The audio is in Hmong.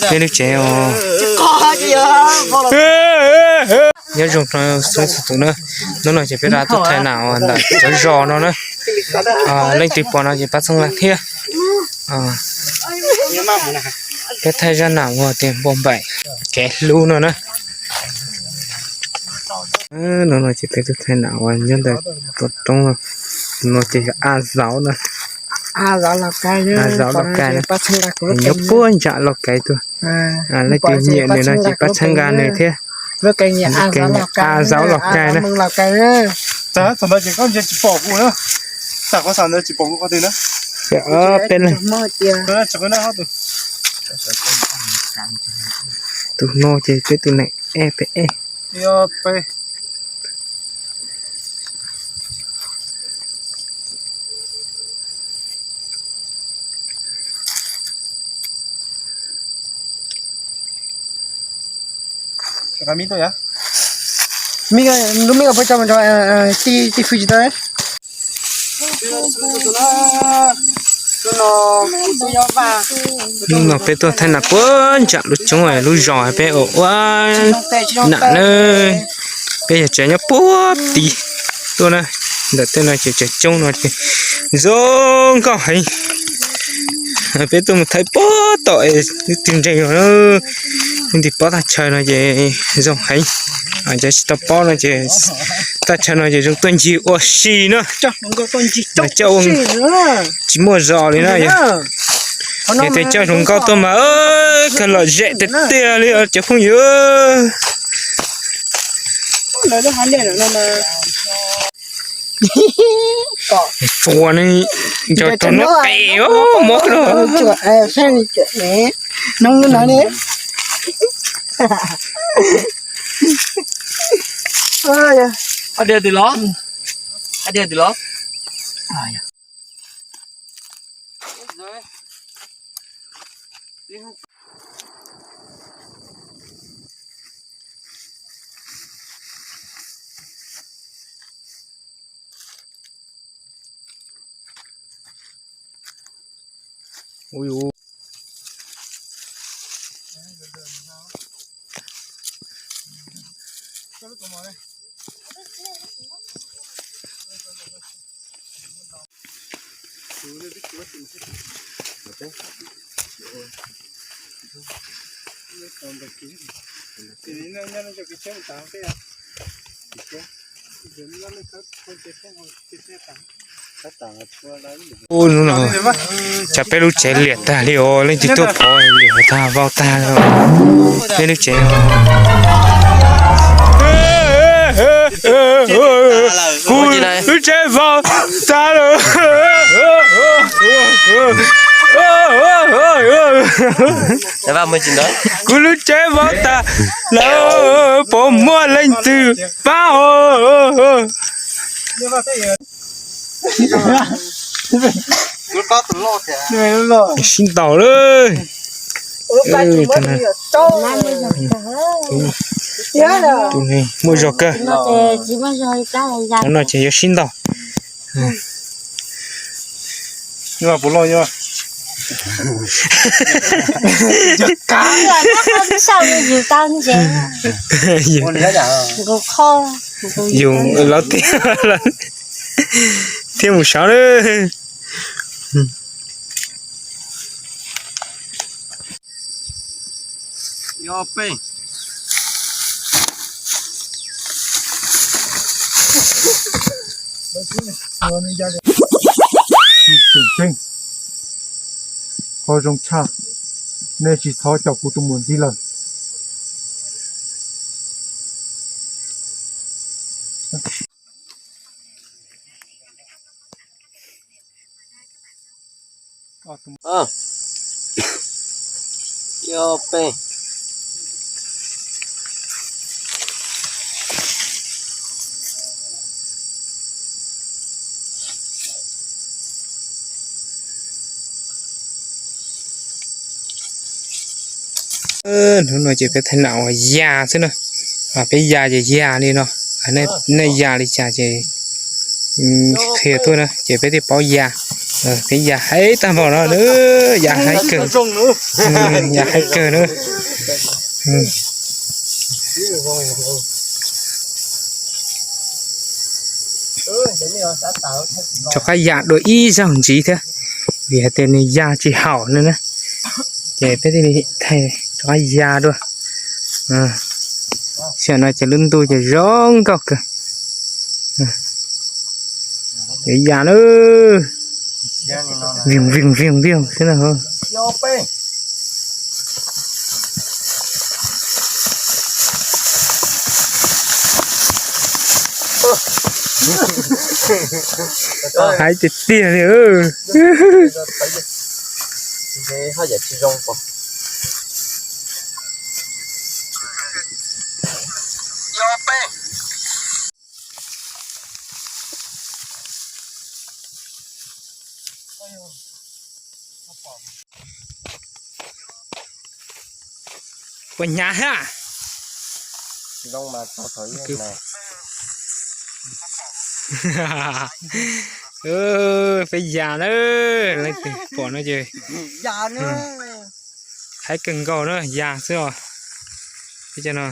Peb lub tsev os. Nyob zoo xov xov tus na, hnub no ces peb rov tuaj thaij nam uas ntawm cov zos no na. Leej twg pom no ces pab txhawb nqa thiab. Peb thaij zaj nam uas tias npau npaim kev hlub no na. Hnub no ces peb tuaj thaij nam uas nyob ntawm roob no ces yog Ab Zaub na. Ab Zaub Lauj Kais na, nyob puag ntsam Lauj Kais tuaj. Leej twg nyiam nws no ces pab txhawb nqa nws thiab. Ab Zaub Lauj Kais na. Peb leeg. Tus no ces peb tus neeg ej peb ej. Lub me peb coj mus rau tij fwj tsis tau. Hnub no peb tuaj thaij nam puag ntsam lub coob lub zos peb ua ua nam na. Peb yog tsev nyob puag tid tuaj na. Ntawm tej no ces tsev coob no ces zoo nkauj heev. Peb tuaj mus thaij puag tom es twg ntseeg os. Leej twg paub thaj chaw no ces zoo heev. Cov tsis tau paub no ces thaj chaw no ces zoo tuaj ncig ua si na. Coj ua tsis muaj zos li na. Yog tias coj hluas nkauj tuaj mas kawg lom zem tiag tiag li os cov phooj ywg. Tsuas ne, yog tsuas no pem mob no. Noo no ne. Ab diag twg los? Ab diag twg los? Ui, ui. Ub, hnub no cas peb lub tsev liam tag li os, leej twg tuaj pov liam tag vau tag li. Peb lub tsev, kuv lub tsev vau tag lawm. Kuv lub tsev vau tag lawm, puas muaj leej twg pab os? Sib ntaus lawm. Tus neeg muaj zog kawg. Cov no ces yuav sib ntaus. Yus lawv tiag, thiab mus sawv lawm. Tseem ceeb, qhov zoo tshaj, nej tsis txhob caum kuv tus muam ntxiv lawm. Hnub no ces peb thaij nam uas ya xwb na. Peb ya ces ya li no. Nej ya li cas ces qhia tuaj na ces peb thiaj paub ya. Peb ya haib tag npaum no na, ya haib kawg, ya haib kawg na. Rov qab ya dua ib zaug ntxiv thiab, vim hais tias nws ya tsis haum no na, ces peb thiaj li rov qab ya dua. Xyoo no ces lub ntuj ces zoo nkauj kawg. Yuav ya na, vij vij vij vij xwb na. Haib tiag tiag li. Puas hnyav thiab? Peb ya na, leej twg pom no ces haib kawg nkaus na, ya xwb os. Peb cov no